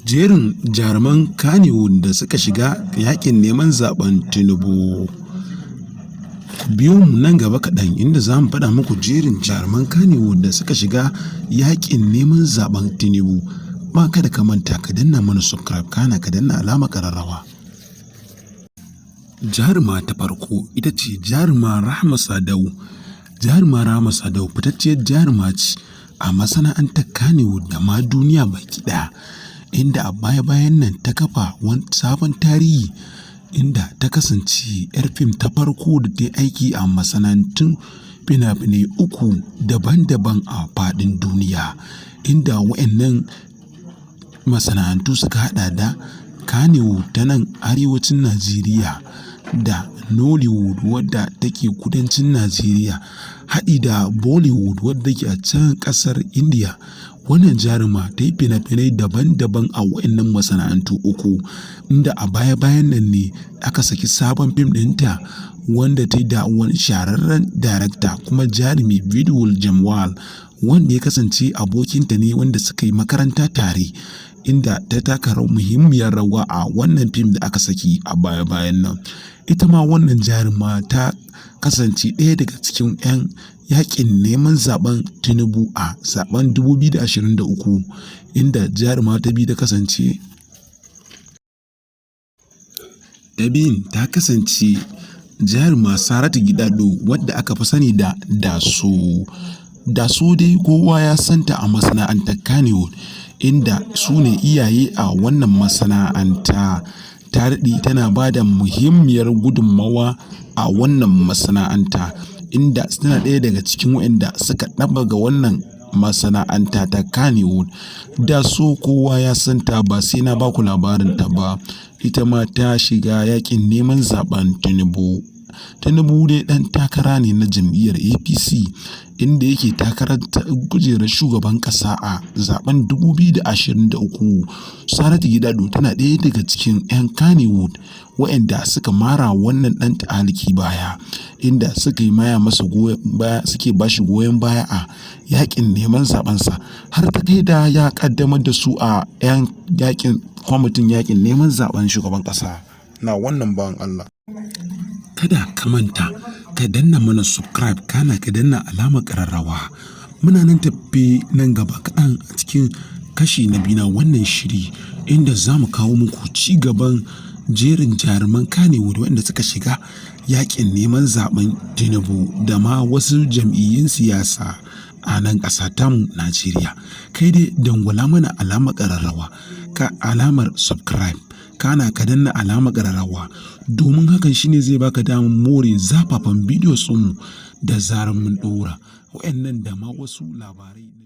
Jerin jaruman Kannywood da suka shiga yaƙin neman zaɓen Tinubu. Ku biyo mu nan gaba kaɗan inda za mu faɗa muku jerin jaruman Kannywood da suka shiga yaƙin neman zaɓen Tinubu. Amma kada ka manta ka danna mana subscribe, kana ka danna alamar ƙararrawa. Jaruma ta farko ita ce jaruma Rahama Sadau. Jaruma Rahama Sadau fitacciyar jaruma ce a masana'antar Kannywood da ma duniya baki ɗaya, inda a baya-bayan nan ta kafa wani sabon tarihi inda ta kasance 'yar fim ta farko da ta yi aiki a masana'antun fina-finai uku daban-daban a faɗin duniya, inda waɗannan masana'antu suka haɗa da Kannywood ta nan arewacin Najeriya da Nollywood wadda take kudancin Najeriya, haɗi da Bollywood wadda take a can ƙasar Indiya. Wannan jaruma ta yi fina-finai daban-daban a waɗannan masana'antu uku, inda a baya-bayan nan ne aka saki sabon fim ɗinta wanda ta yi da wani shahararren darakta kuma jarumi, Vidyut Jammwal, wanda ya kasance abokinta ne wanda suka yi makaranta tare, inda ta taka muhimmiyar rawa a wannan fim da aka saki a baya-bayan nan. Ita ma wannan jaruma ta kasance ɗaya daga cikin 'yan yaƙin neman zaɓen Tinubu a zaɓen 2023, inda jaruma ta biyu ta kasance ta biyun ta kasance jaruma Saratu Gidado, wadda aka fi sani da Daso. Daso dai kowa ya santa a masana'antar Kannywood, inda su ne iyaye a wannan masana'anta. Ta daɗe tana ba da muhimmiyar gudunmawa a wannan masana'anta, inda tana ɗaya daga cikin waɗanda suka ɗabbaga wannan masana'anta ta Kannywood. Daso kowa ya santa, ba sai na baku labarinta ba. Ita ma ta shiga yaƙin neman zaɓen Tinubu. Tinubu dai ɗan takara ne na jam'iyyar APC, inda yake takarar kujerar shugaban ƙasa a zaɓen 2023. Saratu Gidado tana ɗaya daga cikin 'yan Kannywood waɗanda suka mara wannan ɗan taliki baya, inda suka yi maya masa goyon baya, suke ba shi goyon baya a yaƙin neman zaɓensa, har ta kai da ya ƙaddamar da su a 'yan yaƙin kwamitin yaƙin neman zaɓen shugaban ƙasa na wannan bawan Allah. Kada ka manta ka danna mana subscribe, kana ka danna alamar ƙararrawa. Muna nan tafe nan gaba kaɗan a cikin kashi na biyu na wannan shiri, inda za mu kawo muku ci gaban jerin jaruman Kannywood waɗanda suka shiga yaƙin neman zaɓen Tinubu da ma wasu jam'iyyun siyasa a nan ƙasa tamu Najeriya. Kai dai dangwala mana alamar ƙararrawa, ka alamar subscribe, kana ka danna alamar ƙararrawa, domin hakan shine zai baka damar more zafafan bidiyo mu da zarar mun ɗora waɗannan da ma wasu labarai.